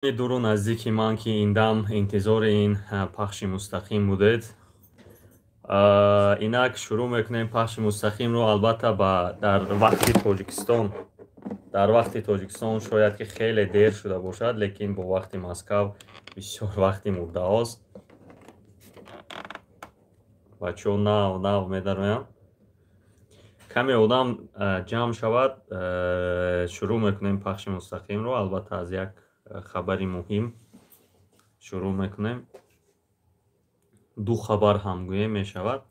Дуру наздики ман, ки ин дам интизори ин пахши мустақим будед. Инак шурӯъ мекунем пахши мустақимро. Албатта, дар вақти Тоҷикистон, дар вақти Тоҷикистон шояд ки хеле дер шуда бошад, лекин бо вақти Москав бисёр вақти мурдаост. Бачаҳо нав нав медароянд, каме одам ҷамъ шавад, шурӯъ мекунем пахши мустақимро. Албатта, аз як хабари муҳим шурӯъ мекунем, ду хабар ҳам гӯем мешавад.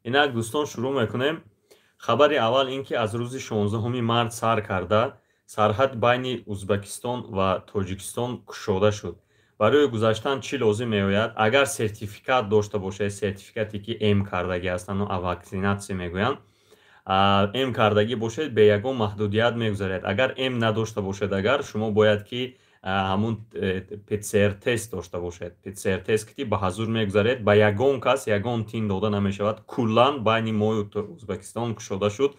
Инак, дӯстон, шурӯъ мекунем. Хабари аввал ин ки аз рӯзи 16 март сар карда сарҳад байни Узбекистон ва Тоҷикистон кушода шуд. Барои гузаштан чӣ лозим меояд? Агар сертификат дошта бошед, сертификате ки эм кардагӣ ҳастану ваксинатсия мегӯянд, эм кардагӣ бошед, бе ягон маҳдудият мегузаред. Агар эм надошта бошед, агар шумо бояд ки ҳамун ПЦР тест дошта бошед. ПЦР тест ки ба ҳазур мегузаред, ба ягон кас ягон тин дода намешавад. Куллан байни мою Узбекистон кушода шуд.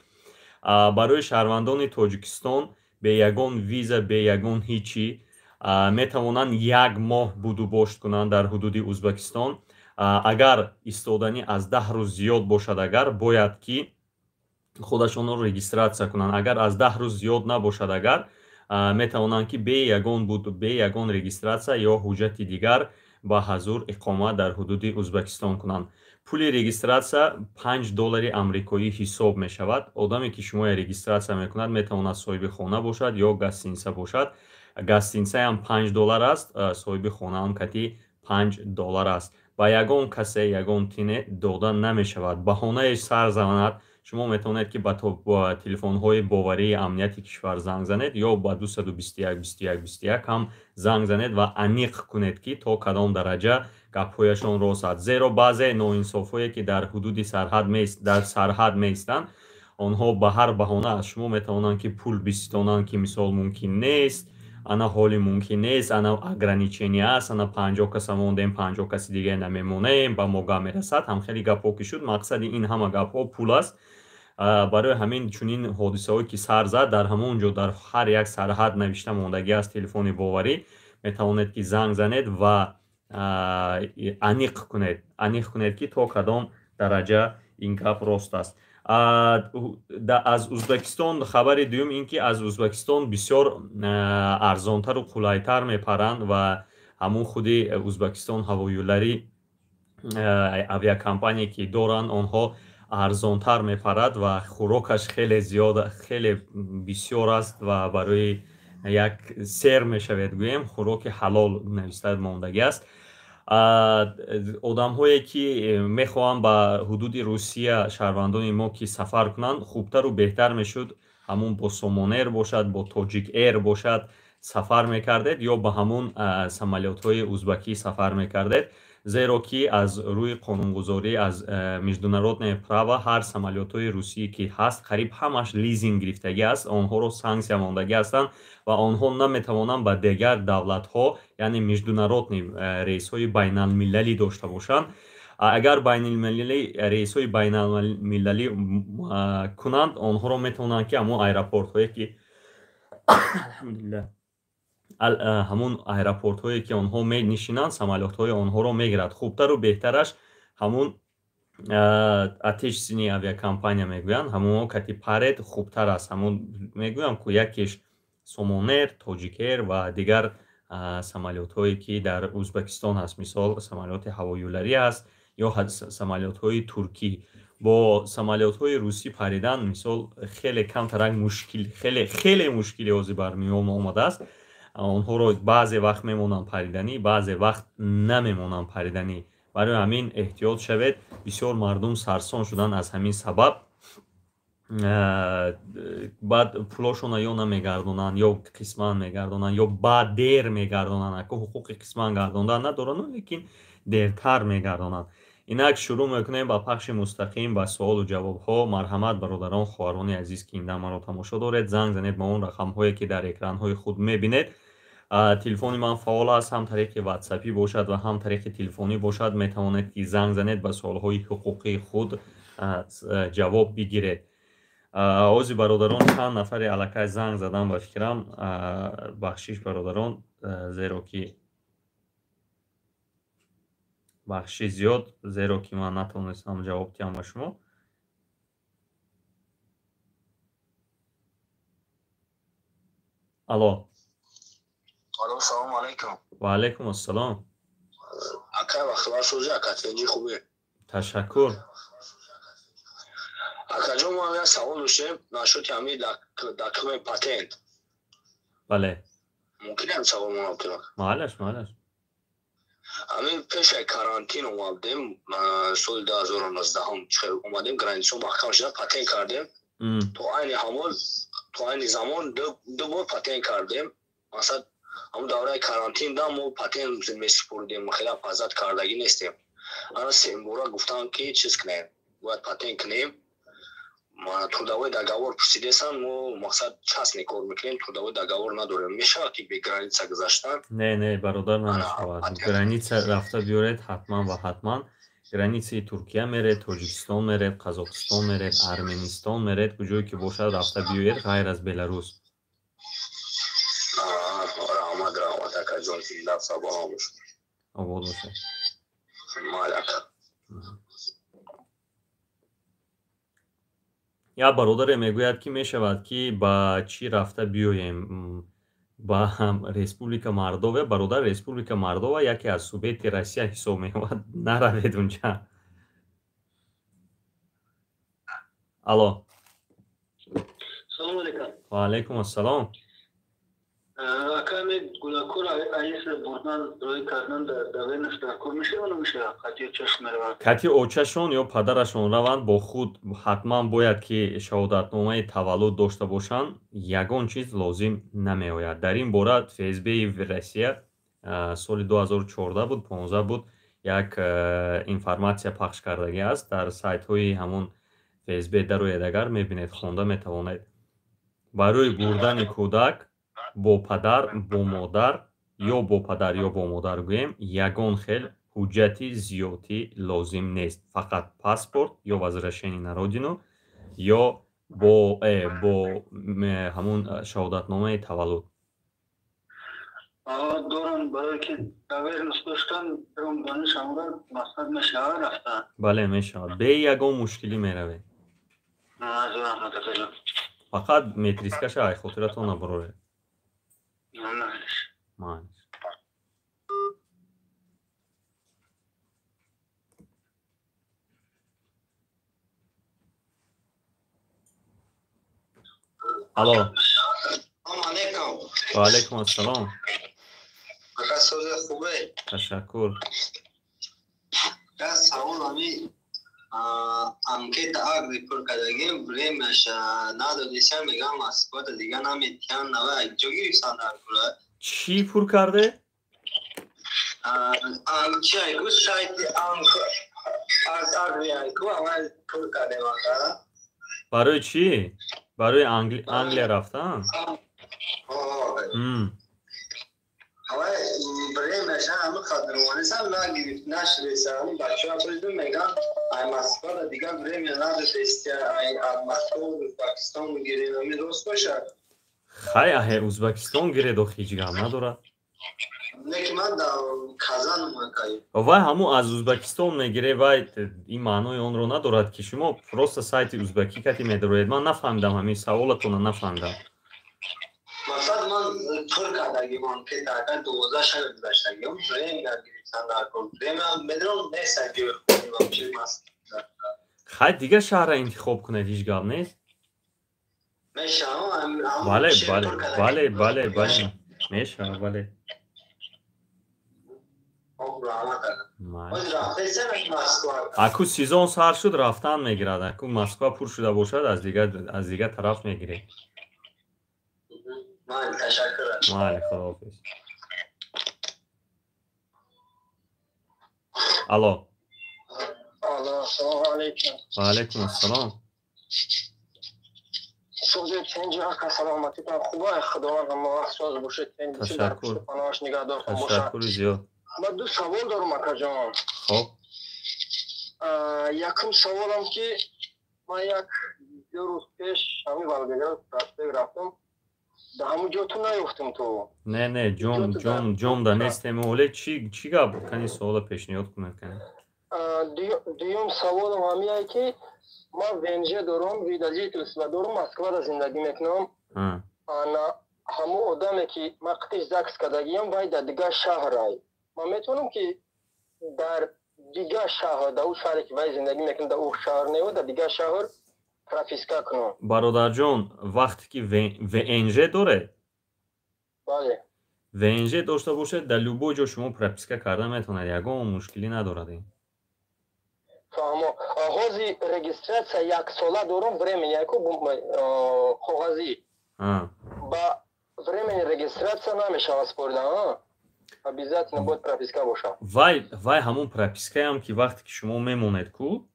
Барои шаҳрвандони Тоҷикистон бе ягон виза, бе ягон ҳичи метавонанд як моҳ будубошт кунанд дар ҳудуди Узбекистон. Агар истоданӣ аз 10 рӯз зиёд бошад, агар бояд ки худашонро регистратсия кунанд. Агар аз 10 рӯз зиёд набошад, агар метавонанд ки бе ягон буд, бе ягон регистратсия ё ҳуҷҷати дигар ба ҳазур иқомат дар ҳудуди Узбекистон кунанд. Пули регистратсия 5 доллари амрикоӣ ҳисоб мешавад. Одаме ки шумоя регистратсия мекунад, метавонад соҳиби хона бошад ё гостиница бошад. Гостиницаам 5 доллар аст, соҳиби хонаам кати 5 доллар аст. Ба ягон касе ягон тине дода намешавад. Баҳонаи сар занад, шумо метавонед ки ба телефонҳои боварии амнияти кишвар занг занед ё ба 221 21 21 ҳам занг занед ва аниқ кунед, ки то кадом дараҷа гапҳояшон рост аст, зеро баъзе ноинсофҳое ки дар ҳудуди сарҳад, дар сарҳад меистанд, онҳо ба ҳар баҳона аз шумо метавонанд ки пул биситонанд, ки мисол мумкин нест, ана ҳоли мумкин нест, ана ограничение аст, ана 50 каса мондем, 50 каси дига намемонем, ба мо гап мерасад. Ҳам хеле гапҳо ки шуд, мақсади ин ҳама гапҳо пул аст. Барои ҳамин чунин ҳодисаҳое ки сар зад, дар ҳамон ҷо дар ҳар як сарҳад навишта мондагӣ аст телефони боварӣ, метавонед ки занг занед ва аниқ кунед, аниқ кунед, ки то кадом дараҷа ин гап рост аст. Аз Узбекистон хабари дуюм ин ки аз Узбекистон бисёр арзонтару қулайтар мепаранд ва ҳамун худи Узбекистон ҳавоюларӣ авиакомпания ки доранд, онҳо арзонтар мепарад ва хӯрокаш хеле зиёд, хеле бисёр аст ва барои як сер мешавед гӯем, хӯроки ҳалол нависта мондагӣ аст. Одамҳое ки мехоҳанд ба ҳудуди Русия, шаҳрвандони мо ки сафар кунанд, хубтару беҳтар мешуд ҳамун бо Сомонэр бошад, бо Тоҷик Эйр бошад сафар мекардед ё ба ҳамун самолётҳои узбакӣ сафар мекардед, зеро ки аз рӯи қонунгузорӣ, аз международное право, ҳар самолётҳои русие ки ҳаст, қариб ҳамаш лизинг гирифтагӣ аст, онҳоро санксия мондагӣ ҳастанд ва онҳо наметавонанд ба дигар давлатҳо, яъне международный рейсҳои байналмилалӣ дошта бошанд. Агар байналмилалӣ, рейсҳои байналмилалӣ кунанд, онҳоро метавонанд ки ҳамон аэропортҳое ки, алҳамдулиллаҳ, ҳамун аэропортҳое ки онҳо менишинанд, самолётҳои онҳоро мегирад. Хубтару беҳтараш ҳамун отечественный авиакомпания мегӯянд, ҳамонҳо кати паред хубтар аст. Ҳамун мегӯям ку, якеш Сомонэр, Тоҷикэр ва дигар самолётҳое ки дар Узбекистон ҳаст, мисол самолёти ҳавоюларӣ аст ё самолётҳои туркӣ. Бо самолётҳои русӣ паридан мисол хеле камтарак мушкил, хеле хеле мушкили ҳозир бар миён омадааст. Онҳоро баъзе вақт мемонанд париданӣ, баъзе вақт намемонанд париданӣ. Барои ҳамин эҳтиёт шавед. Бисёр мардум сарсон шуданд аз ҳамин сабаб. Баъд пулошона ё намегардонанд, ё қисман мегардонанд, ё баъд дер мегардонанд. Ако ҳуқуқи қисман гардондан надоранд, лекин дертар мегардонанд. Инак шурӯъ мекунем ба пахши мустақим, ба суолу ҷавобҳо. Марҳамат, бародарон, хоҳарони азиз, ки ин дам маро тамошо доред, занг занед ба он рақамҳое, ки дар экранҳои худ мебинед. Телефони ман фаъол аст, ҳам тариқи ватсапӣ бошад ва ҳам тариқи телефонӣ бошад. Метавонед, ки занг занед, ба суолҳои ҳуқуқии худ ҷавоб бигиред. Ози бародарон, чанд нафаре аллакай занг задан, ба фикрам. Бахшиш, бародарон, зеро ки бахши зиёд, зеро ки ман натавонистам ҷавоб диҳам ба шумо. Алло. Алло, салому алайкум. Ва алайкум ассалом. Ака, вақтбар сӯзи, ака, тинҷӣ, хубе? Ташаккур. Акаҷон, мо як савол доштем насчёти ҳамин документ, патент. Бале. Мумкин ҳам савол монам кунам? Маълаш, маълаш. Ҳамин пешаи карантин омадем, соли 2019 омадем, границао маҳкам шуда, патент кардем. То айни ҳамон, то айни замон ду бор патент кардем. Масалан, ҳамон давраи карантин да мо патент месупурдем, хеле пазат кардагӣ нестем. Ана сембора гуфтанд, ки чиз кунем, бояд патент кунем. Трудовой договор пурсидесан, мо мақсад частный кор мекунем, трудовой договор надорем. Мешавад, ки бе граница гузаштан? Не, не, бародар, намешавад. Граница рафта биёред ҳатман ва ҳатман. Границаи Туркия меред, Тоҷикистон меред, Қазоқистон меред, Арменистон меред, куҷое ки бошад, рафта биёед, ғайр аз Беларус. Раҳмат, раҳмат, акаҷон, зинда сабоҳ бошед. Обод бошед. Майли, ака. Як бародаре мегӯяд, ки мешавад, ки ба чӣ рафта биёем, ба Республика Мордовия. Бародар, Республика Мордова яке аз субъекти Россия ҳисоб меёбад, наравед унҷа. Алло. Салому алайкум. Ва алайкум ассалом. Ака, ами гулакур аиса бурдан, рӯй кардан доверенность дар кор мешава, намешава? Кати очашон мераванд. Кати очашон ё падарашон раванд, бо худ ҳатман бояд, ки шаҳодатномаи таваллуд дошта бошанд, ягон чиз лозим намеояд. Дар ин бора ФСБи Россия соли 2014 буд, 15 буд, як информатсия пахш кардагӣ аст. Дар сайтҳои ҳамон ФСБ дароед, агар мебинед, хонда метавонед. Барои бурдани кӯдак бо падар, бо модар, ё бо падар, ё бо модар гӯем, ягон хел ҳуҷҷати зиёдӣ лозим нест, фақат паспорт ё возвращение на родину ё бо ҳамун шаҳодатномаи таваллуд. Дорам, барое ки доверенность доштан, донишамра мақсад мешавад рафтан? Бале, мешавад, бе ягон мушкилӣ меравед. Фақат метрискаша ай хотиратон набароред. Майли. Алло. Салому алайкум. Ва алайкум ассалом. Ака, сӯзи, хубе? Ташаккур. Як савол: ами анкета агри пур кардагим, времяша надодисям, мегам, Москвада дига наметиҳам, нава ҷо гирифтан дар кура. Чӣ пур карде? Чи айку сайти агри айку аввал пур кардем, ака. Барои чӣ? Барои Англия рафтан? Аввал времяша ҳама қадрвонисам нагирифт, нашудесам. Бачаҳо придум, мегам, ай Москвада дига время надодестия, ай Москва Узбекистон гирем, ами рост бошад? Хай, аҳе Узбекистон гиред, ох, ҳеҷ гап надорад. Не, ки ман дар Казан омадам. Вай ҳамун аз Узбекистон мегире, вай ин маънои онро надорад, ки шумо просто сайти узбекӣ кати медароед. Ман нафаҳмидам, ҳамин саволатонро нафаҳмидам. Мақсад, ман пур кардагим анкета, ака, 12 шаби гузаштагиам, время гирифтан дар кор, время медонам нест, ҷои худи вообще Хай, дигар шаҳрра интихоб кунед, ҳеҷ гап нест. Мешавам? Бале, бале, бале, бале, бале, мешавад, бале. Аку сезон сар шуд, рафтан мегирад. Аку Москва пур шуда бошад, аз дигар тараф мегиред. Майли, худоҳофиз. Алло. Ассалому алайкум. Ва алайкум ассалом. Сӯзи тинҷ, ака, саломатитон хуб, Худованд ҳама вақт соз бошед. Ташаккур. Паноҳаш нигаҳдортон бошад. Ташаккури зиёд. Ман ду савол дорам, акаҷон. Хоб. Якум саволам, ки ман як ду рӯз пеш ҳамин Волгоград проспект рафтам, да ҳамун ҷо ту наёфтам ту. Не, не, ҷом, ҷом, ҷом да нестем. Оле, чӣ гап? Кани, суола пешниҳод кунед, кани. Дуюм саволам ҳамияе, ки ман ВНЖ дорам, вид на жительство дорам, Москвада зиндагӣ мекунам. Ана ҳамун одаме, ки ман қитиш ЗАГС кардагиам, вай дар дигар шаҳрай. Ман метавонам, ки дар дигар шаҳр, дар ӯ шаҳре, ки вай зиндагӣ мекунад, дар ӯ шаҳр не, дар дигар шаҳр прописка кунам? Бародарҷон, вақте ки ВНЖ доред, Бале. ВНЖ дошта бошед, дар любой ҷо шумо прописка карда метавонед, ягон мушкилӣ надорад ин. Фаҳмо. Ҳози регистрация яксола дорам, временный яку коғазӣ. Ба временный регистрация намешавад споридан, обязательно бояд прописка бошад? Вай ҳамун пропискаам, ки вақте ки шумо мемонед ку,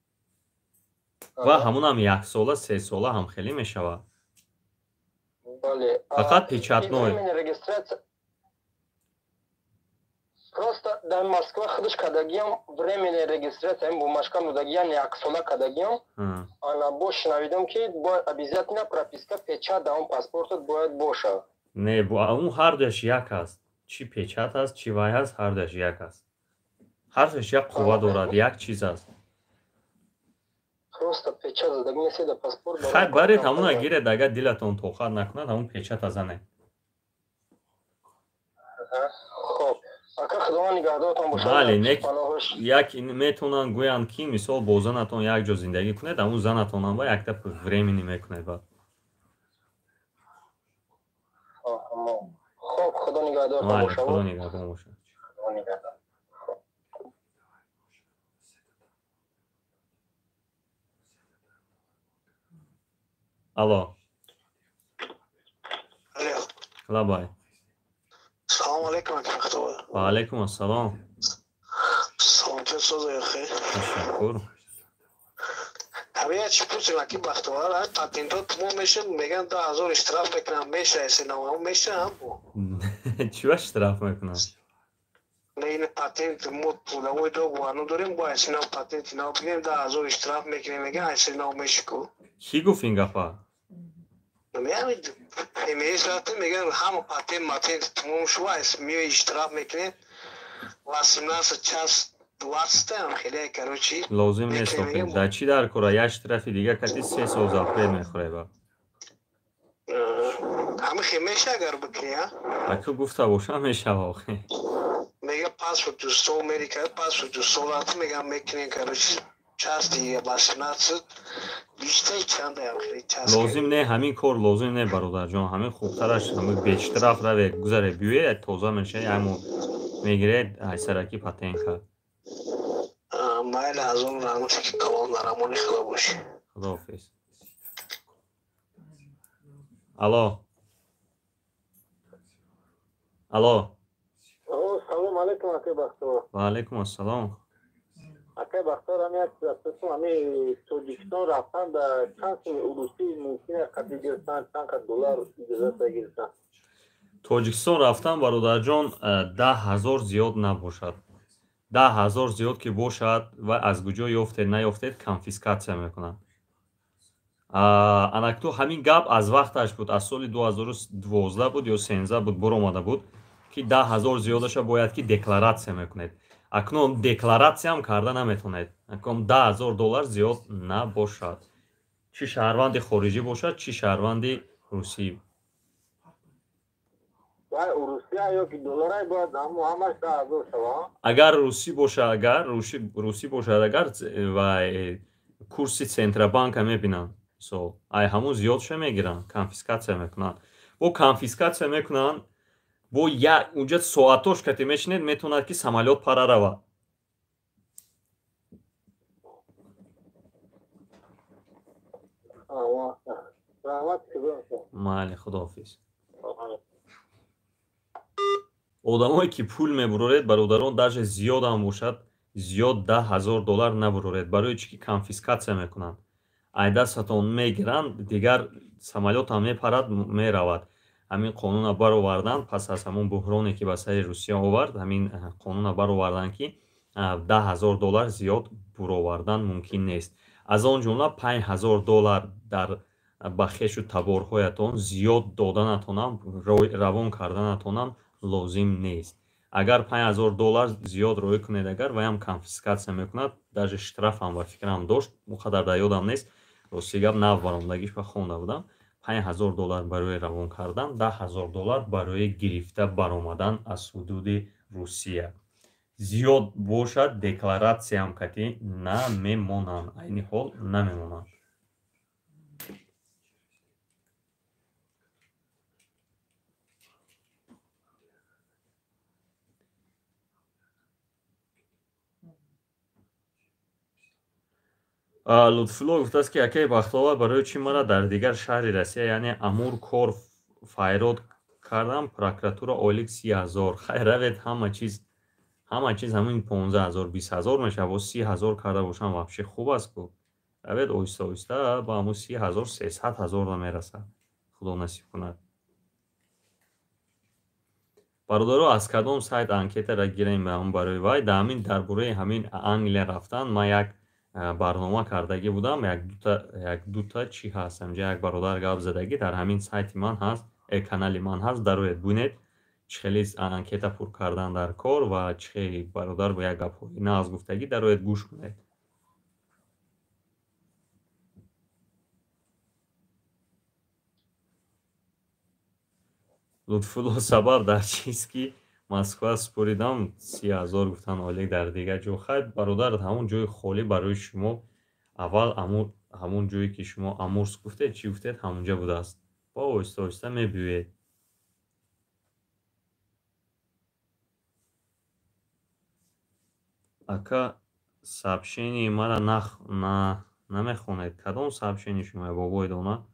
ва ҳамунам яксола, сесола ҳам хеле мешавад. Бале. Фақат печатной. Регистрация просто дар Москва худаш кардагиам, временная регистрация, бумажка додагиам, яксола кардагиам. Ана бо шунавидам, ки бояд обязательно прописка, печать дар он паспортат бояд бошад. Не, он ҳардуяш як аст, чӣ печать аст, чӣ вай аст, ҳардуяш як аст, ҳардуяш як қувва дорад, як чиз аст. Просто печать задаги нест дар паспорт. Хай, баред, ҳамуна гиред, агар дилатон тоқат накунад, ҳамун печата занед. Хоб, ака, Худованд нигаҳдортон бошад. Бале, як метавонанд гӯянд, ки мисол бо занатон як ҷо зиндагӣ кунед, ҳамун занатонам ба якта временный мекунед баъд. Хоб, Худо нигаҳдортон бошад. Худо нигаҳдор бошад. Худо нигаҳдор. Алло. Лабай. Салом алейкум, ака. Ва алейкум ассалом. Саломатӣ, соза, хел? Ташаккур. Ҳамин чи пурсем, аки Бахтовар, патентҳо тамом мешад, меган 10 000 штраф мекунам, меша эсенавам меша ҳам. Чӣ ба штраф мекунам? Не, ин патент мо трудовой договор надорем, бо эсенав патенти нав бигирем, 10 000 штраф мекунем, меган эсенав мешику. Кӣ гуфт ин гапа? МС рафтем, меган ҳама патент матент тамом шува, миёи штраф мекунем, 18 час 20 хеле, короче. Лозим нест. Дар чӣ дар кора? Як штрафи дига кати 3 сол запрет мехӯре ба. Ҳама хел меша, агар бикунӣ, а? Аку гуфта бошам, мешава охи. Мега паспорт дусто Америка, паспорт дусто рафт, меган мекунем, короче, части 18 бистаи чандаям хеле час. Лозим не, ҳамин кор лозим не, бародарҷон. Ҳамин хубтараш ҳамин бештраф раве, гузаре, биёе, тоза мешавӣ, ҳамо мегиред айсараки патент кард. Майли, аз он раҳмати ки калон, дар амони Худо бошӣ. Худоҳофиз. Алло, алло. Салом алейкум, акай Бахтовар. Ва алейкум ассалом. Акай Бахтовар, ҳами як чиз, ҳами Тоҷикистон рафтан дар чанд суми урусӣ мумкин қадри гирифтан, чанд қад доллар иҷозат гирифтан? Тоҷикистон рафтан, бародарҷон, 10 000 зиёд набошад. 10 000 зиёд ки бошад ва аз куҷо ёфтед, наёфтед, конфискация мекунанд. Анакту ҳамин гап аз вақташ буд, аз соли 2012 буд ё 13 буд, буромада буд, ки 10 000 зиёдаша бояд ки декларатсия мекунед. Акнун декларатсиям карда наметавонед. Акнун 10 000 доллар зиёд набошад, чӣ шаҳрванди хориҷӣ бошад, чӣ шаҳрванди русӣ. Вай урусия ё ки долларай бояд ҳамаш 10 000 шава? Агар русӣ боша, агар русӣ бошад, агар ва курси Центробанка мебинанд, мисол, ай ҳамун зиёдша мегиранд, конфискация мекунанд. Бо конфискация мекунанд, бо я унҷа соатош кате мешинед, метавонад ки самолёт пара равад. Майли, худоҳофиз. Одамое ки пул мебуроред, бародарон, даже зиёдам бошад, зиёд 10 000 доллар набуроред. Барои чӣ ки конфискатсия мекунанд, ай дастатон мегиранд, дигар самолётам мепарад, меравад. Ҳамин қонуна бароварданд пас аз ҳамон буҳроне, ки ба сари Русия овард. Ҳамин қонуна бароварданд, ки 10 000 доллар зиёд буровардан мумкин нест. Аз он ҷумла 5000 доллар дар ба хешу таборҳоятон зиёд доданатонам, равон карданатонам лозим нест. Агар 5000 доллар зиёд роӣ кунед, агар ваям конфискатсия мекунад, даже штрафам ба фикрам дошт, он қадар дар ёдам нест, рости гап, нав баромадагиш ба хонда будам. 5000 доллар барои равон кардан, 10 000 доллар барои гирифта баромадан аз ҳудуди Русия зиёд бошад, декларатсиям катӣ намемонанд, айни ҳол намемонанд. Лутфулло гуфтааст, ки акаи Бахтовар, барои чӣ мара дар дигар шаҳри Россия, яъне Амур, кор файрод кардам, прокуратура ойлик 30 000. Хайр, равед, ҳама чиз ҳамин 15 000, 20 000 мешавад. Бо 30 000 карда бошам, вообще хуб аст ку. Равед, оҳиста оҳиста ба ҳамун 30 000, 300 000 намерасад, худо насиб кунад. Бародаро, аз кадом сайт анкетара гирем барои вай? Дар ҳамин, дар бораи ҳамин Англия рафтан ман як барнома кардагӣ будам, як дута чӣ ҳаст ҳамҷа, як бародар гап задагӣ, дар ҳамин сайти ман ҳаст, канали ман ҳаст, дароед, бинед, чӣ хеле анкета пур кардан дар кор ва чӣ хеле бародар бо як гапҳои нағз гуфтагӣ, дароед, гӯш кунед. Лутфулло, сабаб дар чист, ки Москва супоридам, 30 000 гуфтан ойлик, дар дигар ҷо? Хайр, бародар, ҳамон ҷои холӣ барои шумо аввал ҳамон ҷое, ки шумо Амурск гуфтед, чӣ гуфтед, ҳамонҷа будааст. Бо оҳиста оҳиста мебиёед. Ака, сообщенияи мара намехонед. Кадом сообщение шумо, бобои дона?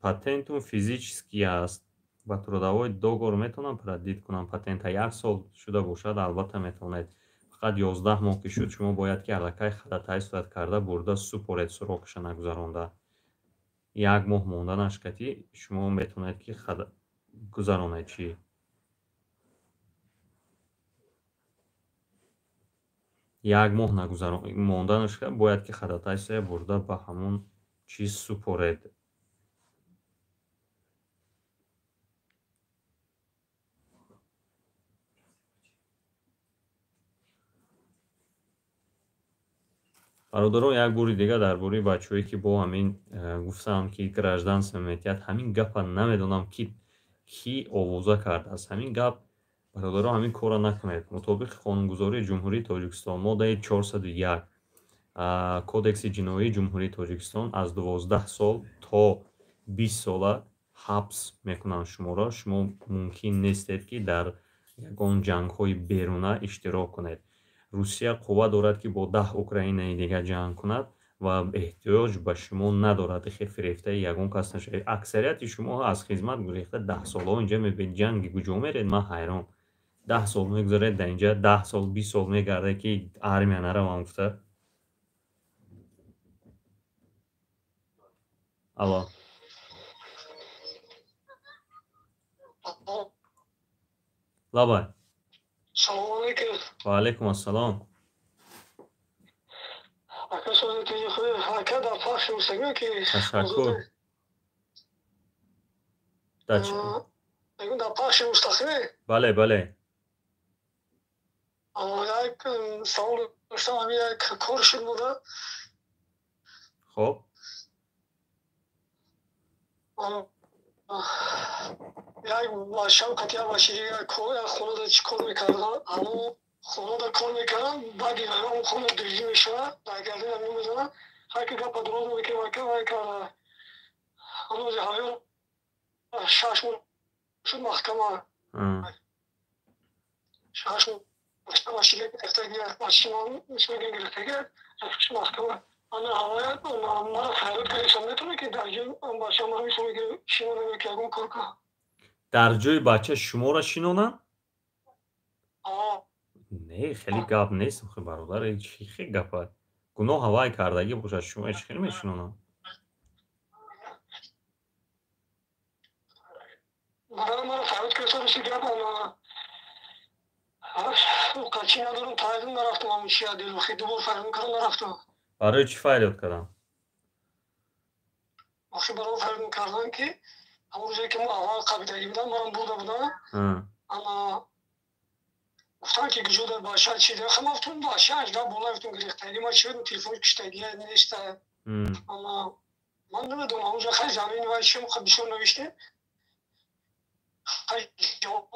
Патентум физический аст, ба трудовой договор метавонам продлить кунам патента? Як сол шуда бошад, албатта, метавонед. Фақат 11 моҳ ки шуд, шумо бояд ки аллакай ходатайствовать карда бурда супоред. Срокаша нагузаронда, як моҳ монданаш катӣ шумо метавонед, ки гузаронед. Чӣ, як моҳ монданаш бояд, ки ходатайствия бурда ба ҳамон чиз супоред. Бародарон, як бори дига дар бораи бачаҳое, ки бо ҳамин гуфтам, ки гражданство метиҳад, ҳамин гапа намедонам, ки овоза кардааст ҳамин гап. Бародарон, ҳамин корро накунед. Мутобиқи қонунгузории Ҷумҳурии Тоҷикистон, моддаи 401 Кодекси ҷиноии Ҷумҳурии Тоҷикистон, аз 12 сол то 20 сола ҳабс мекунанд шуморо. Шумо мумкин нестед, ки дар ягон ҷангҳои беруна иштирок кунед. Русия қувва дорад, ки бо 10 Украинаи дигар ҷанг кунад ва эҳтиёҷ ба шумо надорад. Хе фирефтаи ягон кас нашавед. Аксарияти шумо аз хизмат гурехта, 10 солаҳо инҷа мебинед. Ҷанги куҷо меред, ман ҳайрон. 10 сол мегузаред дар инҷа, 10 сол, 20 сол мегардед, ки армия наравам гуфта. Алло, лабай. Салому алейкум. Ва алейкум ассалом. Ака, ака, дар пахши мустақим ки Ташаккур. Дар пахши мустақиме? Бале. Як савол доштам, ҳамин як кор шуд буда. Хоб. Як бачам қати як бачаи дигар як хонада чӣ кор мекардам, ҳамон хонада кор мекардам, баъди он хона дуздӣ мешавад, дар гардина мемезанад. Ҳар ки гапа дуроз мекунем, ака, вай карда, рӯзи ҳаёр 6 моҳ шуд маҳкама, 6 моҳ гирифтаги маҳкама. Ана ҳавоят мара файрод кардисам, метавонад, ки дар ҷои бача мара шинонам, ки ягон кор кунам? Дар ҷои бача шуморо шинонанд? Не, хеле гап нест, охи бародар, чӣ хел гапа? Гуноҳ вай кардагӣ бошад, шумо чӣ хел мешинонам? Маро фарёд кардам, си гап ана. Қачи надорам, таъзим нарафтам, ҳамун чи адел, ду бор фарёд кардам, нарафтам. Барои чӣ фарёд кардам? Охи барои фарёд кардам, ки ҳамон рӯзе ки мо аввал қабидагӣ будам, манам бурда будам. Ана гуфтам, ки куҷо дар бача чи ха, ман гуфтам, бача ажда боло гуфтам, гирифтагӣ, ман чи будам, телефон киштагӣ неста. Ана ман намедонам, ҳамонҷо хай замин вай чи бисёр навиштем. Хай ҷавоб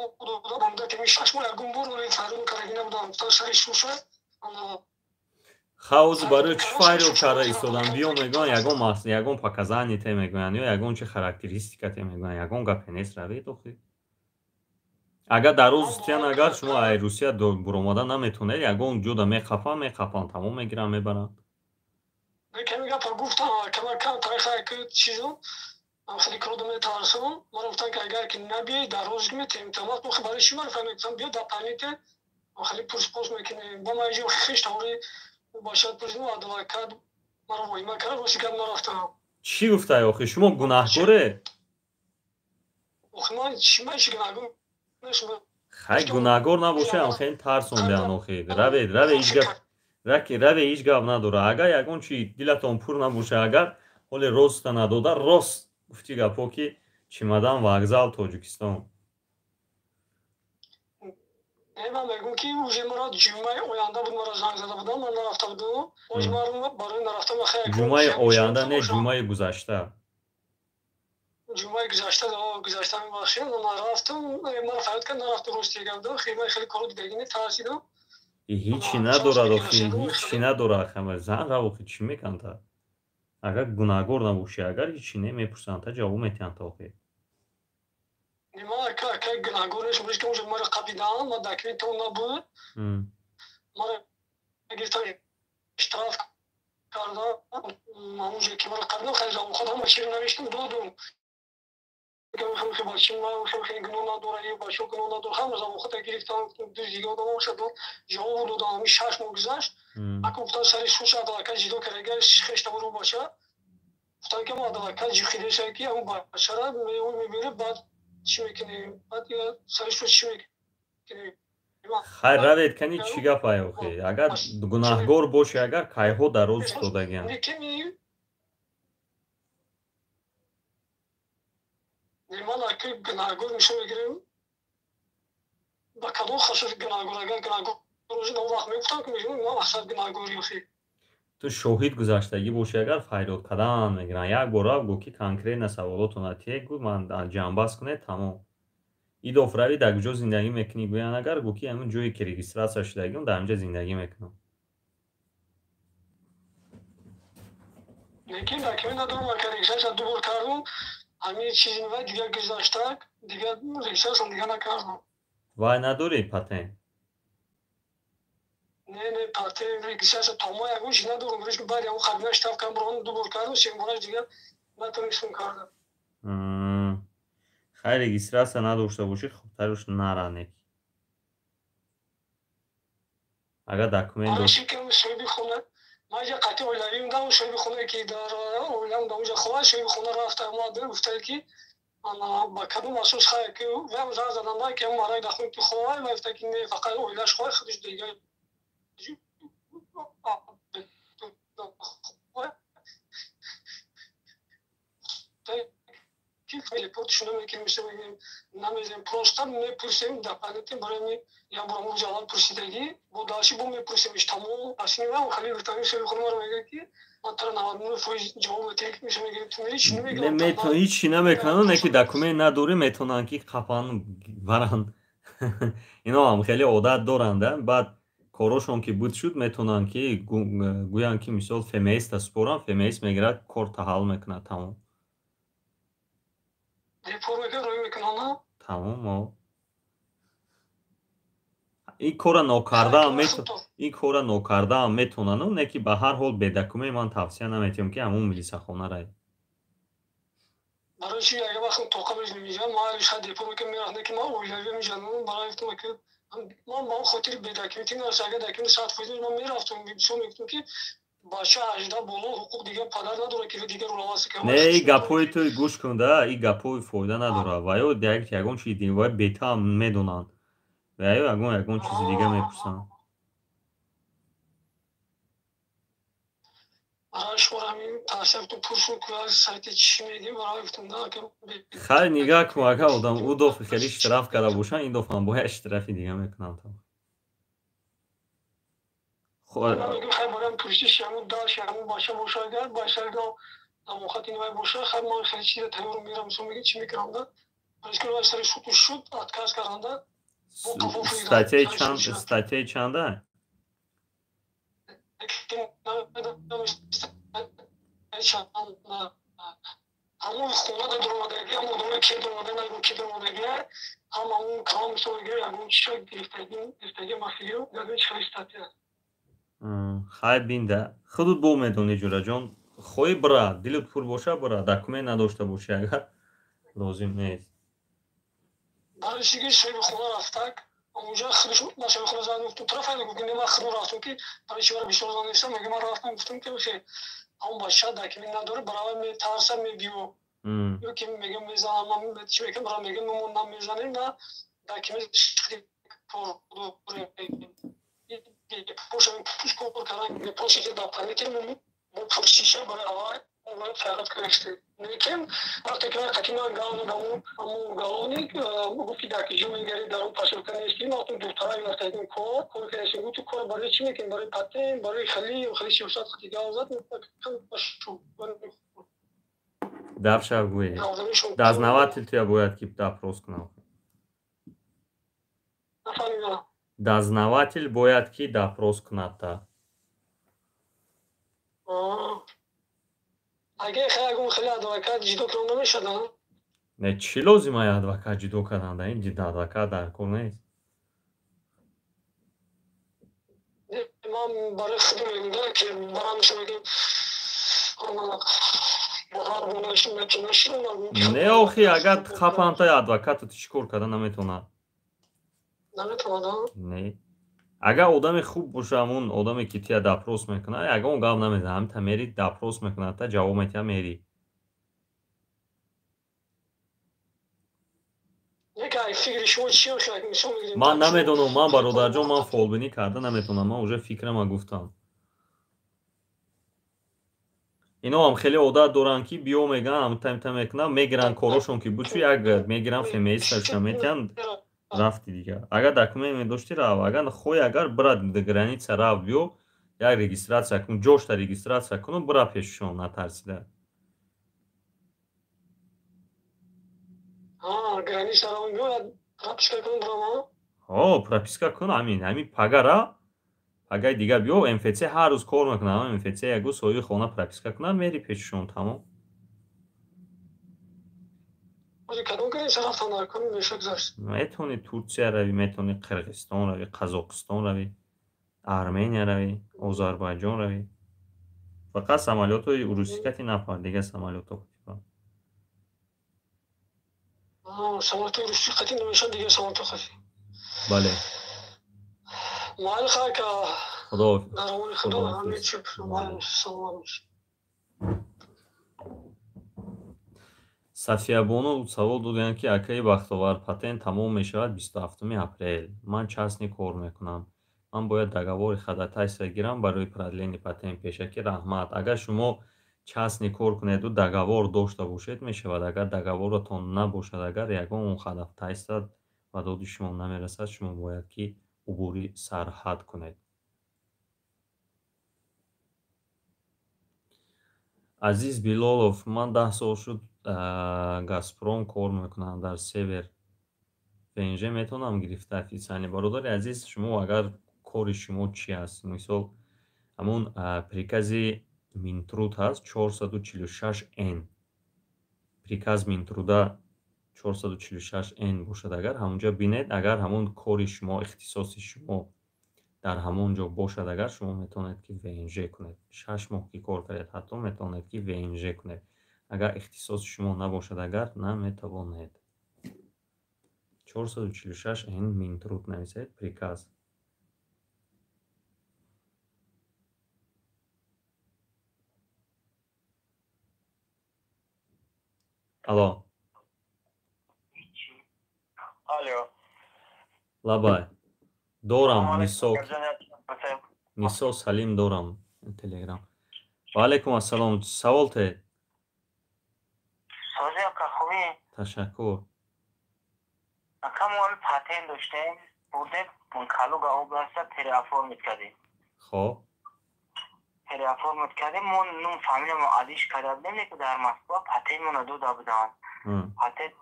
додам, муддати 6 моҳ ягон бор фарёд кардагӣ набудам. Гуфтам, сари шуша ана. Ҳавз барои чӣ фарёд карда истодан? Биё, мегӯянд, ягон ягон показания те мегӯянд ё ягон чи характеристика те мегӯянд, ягон гапе нест, равед охи. Агар дар рӯз тиян, агар шумо ай Русия буромада наметонед, ягон ҷода меқафан, меқафан, тамом, мегиранд, мебаранд. Ками гапа гуфтам, камакам тариха чизо хеле крода метарсам. Маро гуфтанд, ки агар ки набиёй, дар рӯз метем. Тамом, барои чӣ маро фаҳмидам, биё дар паните хеле пурспос мекунем. Ба ман иҷо хеш таври бошад пурсидам, адвокат маро воҳима кард, рости гап нарафтам. Чӣ гуфтай охи? Шумо гунаҳкоре? Охи ман чӣ, ман чӣ гунаҳгор? Хай, гунаҳгор набошам, хеле тарсондиан охи. Равед, раве, ҳеҷ гап раве, ҳеҷ гап надора. Агар ягон чи дилатон пур набоша, агар ҳоле роста надода, рост гуфти гапҳо, ки чемодан, вокзал, Тоҷикистон. Ман мегӯм, ки уже маро ҷумъаи оянда буд, маро занг зада будам, ман нарафта будам. Оз маро барои нарафтам. Ҷумъаи оянда не, ҷумъаи гузашта. Ҷумъаи гузашта, гузашта, мебахшед. Нарафтам, маро фарёд кард, нарафтам, рости гап да. Хеле хеле коро дидагӣ не, тарсидам. Ҳичи надорад охи, ҳичи надорад. Зан рав охи, чӣ мекунта? Агар гунаҳгор набошӣ, агар ҳичи не мепурсанд, та ҷавоб метиҳанд та охи. Ман ака гунаҳгор нестам, ки уже маро қабидаанд, ман документам набуд. Маро гирифтан, штраф кардам. Ҳамонҷо ки маро қабидам, хеле завоход ҳама чиро навиштам, додум. Бачи гуноҳ надора, бачо гуноҳ надора, ҳама завохода гирифтам, дуздига одам шуд, ҷавоб додам. Ҳамин 6 моҳ гузашт. Ака гуфтан, сари шуша адвокат ҷидо карда, хештабору бача гуфтан, ки адвокат ҷихидаша, ки ҳамн бачара мебире, баъд чӣ мекунем, баъд сари шу чӣ мекунем? Хайр, равед, кани чӣ гапай охи? Агар гунаҳгор бошӣ, агар кайҳо дар рӯз додагиам. Ман ака гунаҳгор мишо мегирем, ба кадом хасус гунаҳгор? Агар гунаҳгор он вақт мегуфтам, ки ман мақсад гунаҳгорӣ охи. Ту шоҳид гузаштагӣ бошӣ, агар фарёд кардан мегиранд. Як бор рафт, гӯ, ки конкретно саволотона те, гӯ, ман ҷамъбаст кунед, тамом. Идоф равӣ, дар куҷо зиндагӣ мекунӣ гӯянд, агар гӯ, ки ҳамин ҷое ки регистрация шудагиам, дар ҳаминҷа зиндагӣ мекунам. Лекин документ надорам ака, регистрация ду бор кардам, ҳамин чизи вай дигар гузаштак, дигар регистрация дигар накардам. Вай надорӣ, патент? Не, не, патент, регистрация то ма ягон чиз надорам. Баъди ҳамон қабила штраф кардам, бирон ду бор кардам, сембораш дигар натонистам кардам. Хай, регистрация надошта бошӣ, хубтарш нара, не, агар документ. Соҳиби хона, ман ҷа қатъи оилавӣ будам, соҳиби хонае ки дар оилам дар онҷа хоҳад, соҳиби хона рафта омада, гуфтае, ки ба кадом асос, хай ки ваям занг заданда, ки ҳамон марак дар хони ту хоҳад, ва гуфта, ки не, фақат оилаш хоҳад, худаш дигар. Намезем, просто мепурсем, дополнительно барои як бор ҳамон ҷавоб пурсидагӣ, бо дальше бо мепурсемиш, тамом. Аслан хеле гуфтани соҳиби хона маро мегӯяд, ки ман тара 99% ҷавоб метиҳем, ки мегӯям, ту мери, чӣ намегӯям. Ҳичи намекунанд, не, ки документ надорӣ, метавонанд, ки қафан баранд. Ино ҳам хеле одат доранд, баъд корошон ки буд шуд, метавонанд, ки гӯянд, ки мисол ФМС-та супорам, ФМС мегирад, корта ҳал мекунад, тамом. Тамом. Ин кора нокардаам метавонану, не, ки ба ҳар ҳол бе документ ман тавсия наметиҳам, ки ҳамон милисахона рай. Барои чи, агар вақт тоқа меҷам, ман депо мекунам, мерафтам, ки ман оилавӣ меҷанам, барои гуфтам, ки Ман ба он хотири бедокументи нараса, агар документ 100% ман мерафтам, мисол мегуфтам ки бача 18 боло ҳуқуқ дигар падар надорад ки дигар ролаваси кунад. Не, и гапҳои ту гӯш кун да, и гапҳои фоида надорад. Ва ё ягон чизи вай бетаам медонанд. Ва ё ягон чизи дига мепурсанд. Хайр, нигаҳ кун, агар одам ӯ дофи хеле штраф карда бошанд, ин дофам бояд штрафи дига мекунанд. Статьяи чанда? Ҳамон хона даромадаги, ҳам одаме ки даромада, нагу ки даромадаги, ҳам ҳамон калом мисол ягон чизо гирифтаги мафиё, ягон чи хеле статья. Хай бинда, худут бо медонӣ ҷураҷон, хоҳӣ бира, дилут пур боша бира, документ надошта бошӣ агар лозим нест. Баришиги соҳиби хона рафтак, онҷа худаш ба соҳиби хона занг гуфтум, трафайда гуфт, ман худам рафтам ки барои чи бара бисёр занг нестам, мега ман рафтам гуфтам ки ҳамон бача документ надорад, баравай метарса мебиё. Ё ки мега мезанам, ман чи мекунам, бара мега мо намезанем, на документ кор кардан, поши дар паники мо пурсиша барои аввал фарқ кардем. Лекин вақте ки вақте ман гав задам, ҳамон галоник гуфт ки дар киҷо мегари, дар он посылка нестӣ, ман гуфтам духтарак рафтагим кор кардем, гуфт ту кор барои чӣ мекунӣ, барои патент, барои хеле сиёсат хати гав зад. Дар шав гӯе дознаватель туя бояд ки допрос кунам. Дознаватель бояд ки допрос кунад та. Агар ягон хеле адвокат ҷидо кардан намешавад? Не, чӣ лозим ай адвокат ҷидо кардан? Да ин адвокат дар кор нест. Ман барои худам мегӯям ки барам мегӯям Не, охи, агар қапанта адвокату чӣ кор карда наметавонад? Наметавонад. Не. Агар одами хуб боша, ҳамон одаме ки тия допрос мекунад, ягон гап намезанад, ҳамита мери допрос мекунад, та ҷавоб метиҳа, мери. Ман намедонам, ман бародарҷон, ман фолбинӣ карда наметавонам, ман уже фикрама гуфтам. Ино ҳам хеле одат доранд ки биё мегӯянд, ҳамита ҳамита мекунанд, мегиранд корошон ки бучу як мегиранд фемеисташона метиҳанд, рафти дигар. Агар документ медошти рав, агар хоҳӣ агар бира граница рав биё, як регистрация кун, ҷошта регистрация куну бира пешшон натарсида. Ҳо, прописка кун, ҳамин, ҳамин пага ра, пагаи дигар биё, МФЦ ҳар рӯз кор мекунад, МФЦ ягу соҳиби хона прописка кунад, мери пешшон, тамом. Метавонӣ Турсия равӣ, метавонӣ Қирғизистон равӣ, Қазоқистон равӣ, Армения равӣ, Озарбойҷон равӣ. Фақат самолётҳои русӣ кати напар, дигар самолётҳо кати. Бале. Худо. Сафиябону савол доданд ки акаи Бахтовар, патент тамом мешавад 27 апрел. Ман частный кор мекунам. Ман бояд договори ходатайства гирам барои продлени патент пешакӣ, раҳмат. Агар шумо частный кор кунеду договор дошта бошед мешавад. Агар договоратон набошад, агар ягон ходатайства ба доди шумо намерасад, шумо бояд ки убури сарҳад кунед. Азиз Билолов, ман 10 сол шуд Газпром кор мекунам дар Север. ВНЖ метавонам гирифта официально? Бародари азиз, шумо агар кори шумо чи аст? Мисол, ҳамон прикази Минтруд ҳаст 446Н. Приказ Минтруда 446Н бошад агар, ҳамонҷо бинед, агар ҳамон кори шумо, ихтисоси шумо дар ҳамон ҷо бошад агар, шумо метавонед ки ВНЖ кунед. 6 моҳ ки кор кардед, ҳатто метавонед ки ВНЖ кунед. Агар ихтисоси шумо набошад агар, наметавонед. 446 Н Минтруд нависед, приказ. Алло. Алло. Лабай. Дорам, Нисо. Нисо Салим дорам. Телеграм. Ва алайкум ассалом. Савол те? Сози ака, хубӣ? Ташаккур. Ака, мо ҳами патент доштем, бурдем Калуга областта переоформить кардем. Хоб. Переоформить кардем, мо нум фамилиямо алиш карда будем, лекин дар Москва патентмона дода буданд. Патент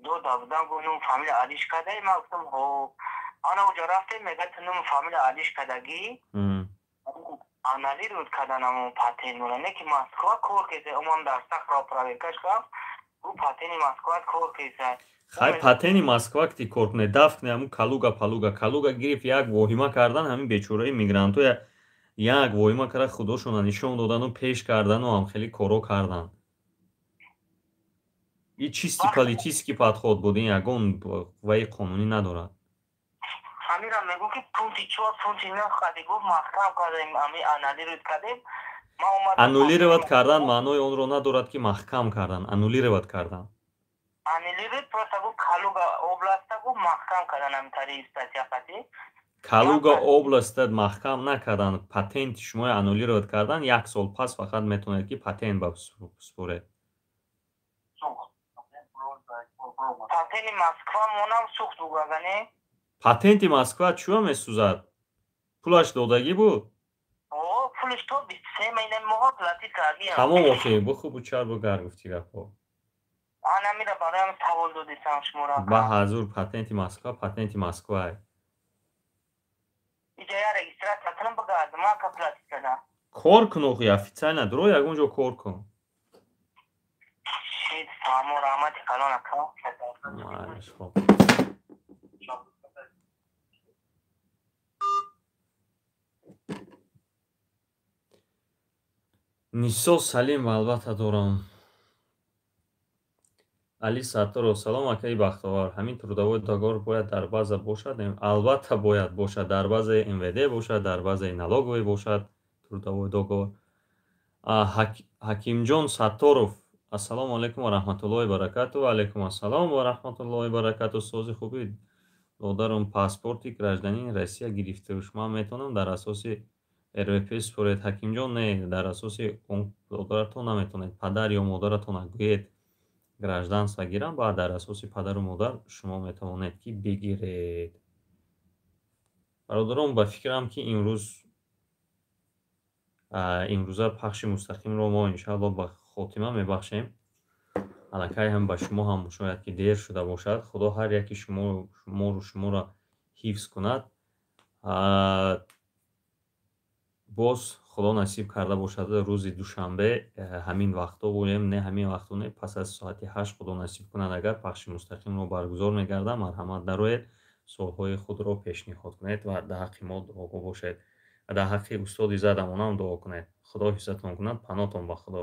дода буданд, гуфт нум фамилия алиш кардаи, ман гуфтам ҳо. Ана уҷо рафтем, мегӯяд ту нум фамилия алиш кардагӣ, аннулировать кардан ҳамон патентмона. Не ки Москва кор кеса, омам дар Сахрова проверкаш рафт, гуфт патенти Москва кор кеса. Хай, патенти Москва ки кор кунед, дафт кунед ҳамун Калуга палуга. Калуга гирифт, як воҳима кардан, ҳамин бечораи мигрантҳо як воҳима карда, худошона нишон додану пеш кардану ҳам хеле коро кардан. И чисто политический подход буд, ин ягон қувваи қонунӣ надорад. Ҳамира мегӯ ки пункти 4, пункти 9 қади гуфт маҳкам кардем, ҳами аннулировать кардем. Аннулировать кардан маънои онро надорад, ки маҳкам кардан, аннулировать кардан. Аннулировать просто гуфт Калуга областта гуфт маҳкам кардан ҳами тариқи статья қати. Калуга областта маҳкам накардан, патенти шуморо аннулировать кардан, як сол пас фақат метавонед, ки патент супоред. Патенти Москва монам сӯхт буд, агане? Патенти Москва чӯ месӯзад? Пулаш додагӣ буд? О, пулаш то 23 майна моҳа платить кардиам. Тамом, охи, буху бучар бугар гуфти гапҳо. Анамира бароям савол додисам шуморо. Ба ҳазур, патенти Москва, патенти Москвай. Иҷа я регистрация кунам, бигардам, ман ка платить кардам. Кор кун охи, официально дуро ягон ҷо кор кун. Шит, фаҳмо, раҳмати калон ака. Майш, хоб. Нисо Салим албатта дорам. Али Сатторов, салом, акаи Бахтовар. Ҳамин трудовой договор бояд дар база бошад? Албатта бояд бошад, дар базаи МВД бошад, дар базаи налоговый бошад трудовой договор. Ҳакимҷон Сатторов, ассалому алайкум ва раҳматуллоҳи баракату. Ва алайкум ассалом ва раҳматуллоҳи баракату. Сози хубӣ, додарам, паспорти гражданини Россия гирифтауш. Ман метавонам дар асоси РВП супоред? Ҳакимҷон, не, дар асоси он додаратон наметавонед. Падар ё модаратон гӯед гражданство гирам, баъд дар асоси падару модар шумо метавонед, ки бигиред. Бародарон, ба фикрам, ки имрӯза пахши мустақимро мо иншаалло ба хотима мебахшем. Аллакай ҳам ба шумо ҳам шояд, ки дер шуда бошад. Худо ҳар яки шумору шуморо ҳифз кунад. Боз Худо насиб карда бошад, рӯзи душанбе ҳамин вақтҳо гӯем, не ҳамин вақтҳо не, пас аз соати 8 Худо насиб кунад, агар пахши мустақимро баргузор мегардам, марҳамат, дароед, суолҳои худро пешниҳод кунед ва дар ҳаққи мо дуогӯ бошед ва дар ҳаққи устоди задамонам дуо кунед. Худо ҳифзатон кунад, панотон ба Худо.